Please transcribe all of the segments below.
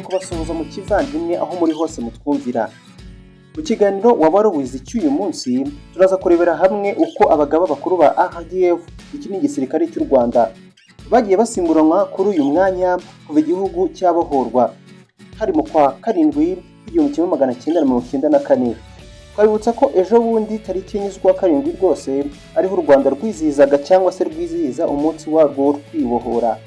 Kubasuhuza mu kivandimwe aho muri hose mutwumvira. Mu kiganiro Waba Warubizi cy'uyu munsi, turaza kurebera hamwe uko abagaba bakuru ba RDF, iki ni igisirikare cy'u Rwanda, bagiye basimburanwa kuri uyu mwanya kuva igihugu cyabohorwa. Hari mu kwa karindwi 1994. Twabibutsa ko ejo bundi tariki 4 z'ukwa karindwi rwose ariho u Rwanda rwizihizaga cyangwa se rwizihiza umunsi warwo wo kwibohora.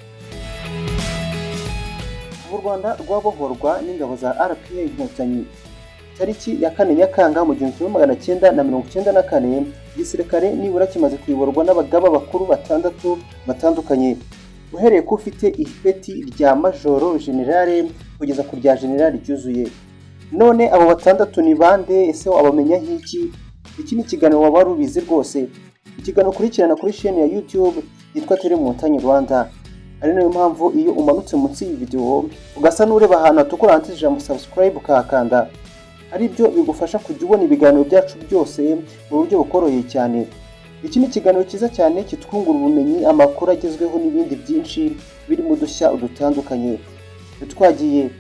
U Rwanda rwabohorwa n'ingabo za RPA Inkotanyi tariki ya 4 Nyakanga mu 1994, igisirikare nibura kimaze kuyoborwa n'abagaba bakuru batandatu batandukanye, uhereye ku ufite ipeti rya majoro generale kugeza ku rya generale ryuzuye. None abo batandatu ni bande? Ese wabamenyaho iki? Iki ni ikiganiro Waba Warubizi rwose, ikiganiro ukurikirana kuri chaîne ya YouTube yitwa Tele Montagne Rwanda. Ari nayo mpamvu iyo umanutse munsi y'iyi video ugasa n'ureba ahantu hatukura handitse ijambo "subscribe", ukahakanda, ari byo bigufasha kujya ubona ibiganiro byacu byose mu buryo bukoroheye cyane. Iki ni ikiganiro cyiza cyane kitwungura ubumenyi, amakuru agezweho n'ibindi byinshi birimo udushya dutandukanye. Twagiye.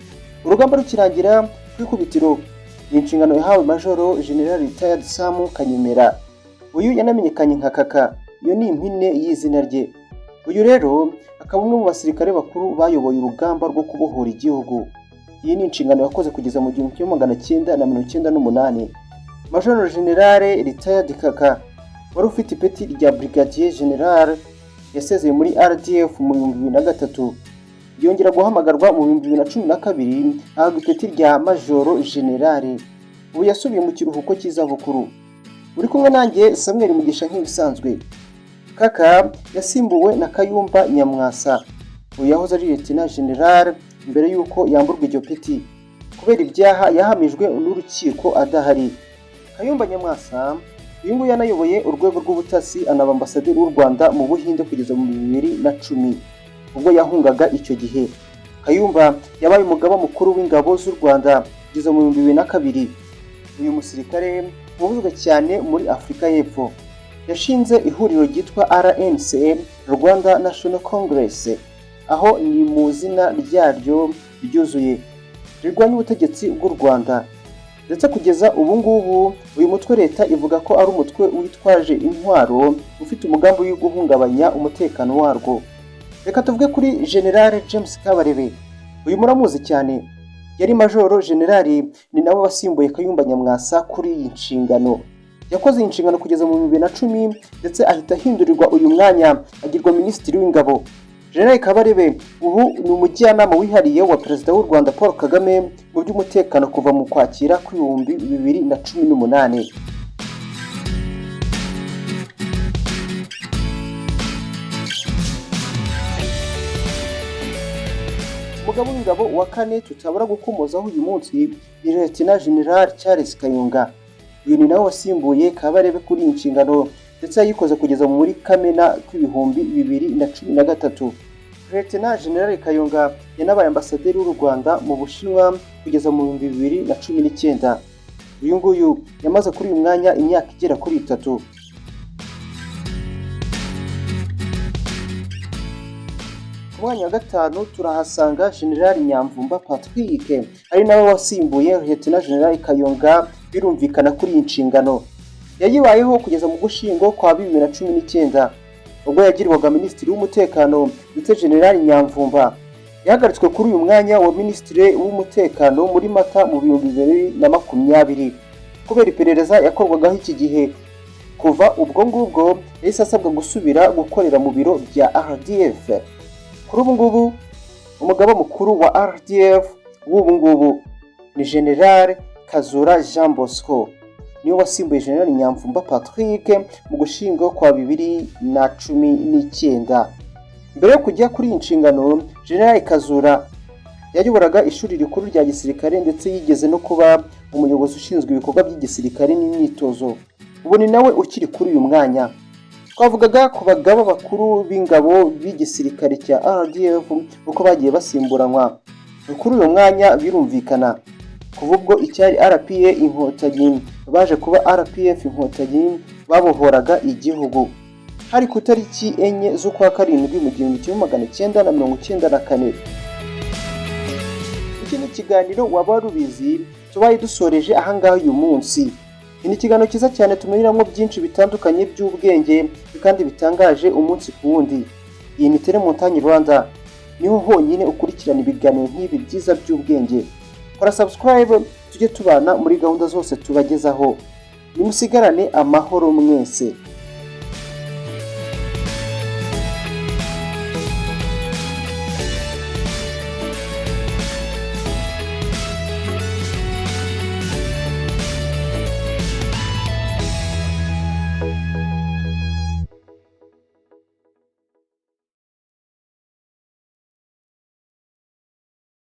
Urugamba rukirangira, ku ikubitiro ni inshingano yahawe Majoro General Retired Sam Kanyemera. Uyu yanamenyekanye nka Kaka, iyo ni impine y'izina rye. Uyu rero akaba umwe mu basirikare bakuru bayoboye urugamba rwo kubohora igihugu. Iyi ni inshingano yakoze kugeza mu 1998. Majoro General Retired Kaka, wari ufite ipeti rya Brigadier General, yasezeye muri RDF mu 2003, yongera guhamagarwa mu 2012, ahabwa ipeti rya Majoro General. Ubu yasubiye mu kiruhuko cy'izabukuru. Uri kumwe nanjye Samuel Mugisha nk'ibisanzwe. Kaka yasimbuwe na Kayumba Nyamwasa. Uyu yahoze ari Lieutenant General mbere y'uko yamburwa iryo peti kubera ibyaha yahamijwe n'urukiko adahari. Kayumba Nyamwasa uyu nguyu yanayoboye urwego rw'ubutasi, anaba ambasaderi w'u Rwanda mu Buhinde kugeza mu 2010 ubwo yahungaga. Icyo gihe Kayumba yabaye umugaba mukuru w'ingabo z'u Rwanda kugeza mu 2002. Uyu musirikare wavuzwe cyane muri Afurika y'Epfo yashinze ihuriro ryitwa RNC, Rwanda National Congress, aho ni mu izina ryaryo ryuzuye, rirwanya ubutegetsi bw'u Rwanda. Ndetse kugeza ubu ngubu uyu mutwe leta ivuga ko ari umutwe witwaje intwaro ufite umugambi wo guhungabanya umutekano warwo. Reka tuvuge kuri General James Kabarebe. Uyu muramuzi cyane, yari Majoro General, ni nawe wasimbuye Kayumba Nyamwasa kuri iyi nshingano. Yakoze iyi nshingano kugeza mu 2010, ndetse ahita ahindurirwa uyu mwanya agirwa Minisitiri w'Ingabo. General Kabarebe ubu ni umujyanama wihariye wa Perezida w'u Rwanda Paul Kagame mu by'umutekano kuva mu Kwakira kw'ibihumbi 2018. Umugabo w'ingabo wa kane tutabura gukomozaho uyu munsi ni Lieutenant General Charles Kayonga. Uyu ni nawe wasimbuye Kabarebe kuri iyi nshingano, ndetse yayikoze kugeza muri Kamena kw'ibihumbi 2013. Lieutenant General Kayonga yanabaye ambasaderi w'u Rwanda mu Bushinwa kugeza mu 2019. Uyu nguyu yamaze kuri uyu mwanya imyaka igera kuri 3. Ku mwanya wa gatanu turahasanga General Nyamvumba Patrick, ari nawe wasimbuye Lieutenant General Kayonga. Birumvikana kuri iyi nshingano yayibayeho kugeza mu Gushyingo kwa 2019 ubwo yagirwaga Minisitiri w'Umutekano. Ndetse General Nyamvumba yahagaritswe kuri uyu mwanya wa Minisitiri w'Umutekano muri Mata mu 2020 kubera iperereza yakorwagaho iki gihe. Kuva ubwo ngubwo yahise asabwa gusubira gukorera mu biro bya RDF. Kuri ubu ngubu umugaba mukuru wa RDF w'ubu ngubu ni General Kazura Jean Bosco, niwe wasimbuye General Nyamvumba Patrick mu Gushyingo kwa 2019. Mbere yo kujya kuri iyi nshingano, General Kazura yayoboraga ishuri rikuru rya gisirikare, ndetse yigeze no kuba umuyobozi ushinzwe ibikorwa by'igisirikare n'imyitozo. Ubu ni nawe ukiri kuri uyu mwanya. Twavugaga ku bagaba bakuru b'ingabo b'igisirikare cya RDF uko bagiye basimburanwa kuri uyu mwanya. Birumvikana kuva ubwo icyari RPA Inkotanyi baje kuba RPF Inkotanyi babohoraga igihugu, hari ku itariki 4 z'ukwa karindwi mu 1994. Iki ni ikiganiro Waba Warubizi tubaye dusoreje ahangaha uyu munsi. Iki ni ikiganiro cyiza cyane tumenyeramo byinshi bitandukanye by'ubwenge kandi bitangaje umunsi ku wundi. Iyi ni Telemontagne Rwanda, niho honyine ukurikirana ibiganiro nk'ibi byiza by'ubwenge. Kora subscribe tujye tubana muri gahunda zose tubagezaho. Nimusigarane amahoro mwese.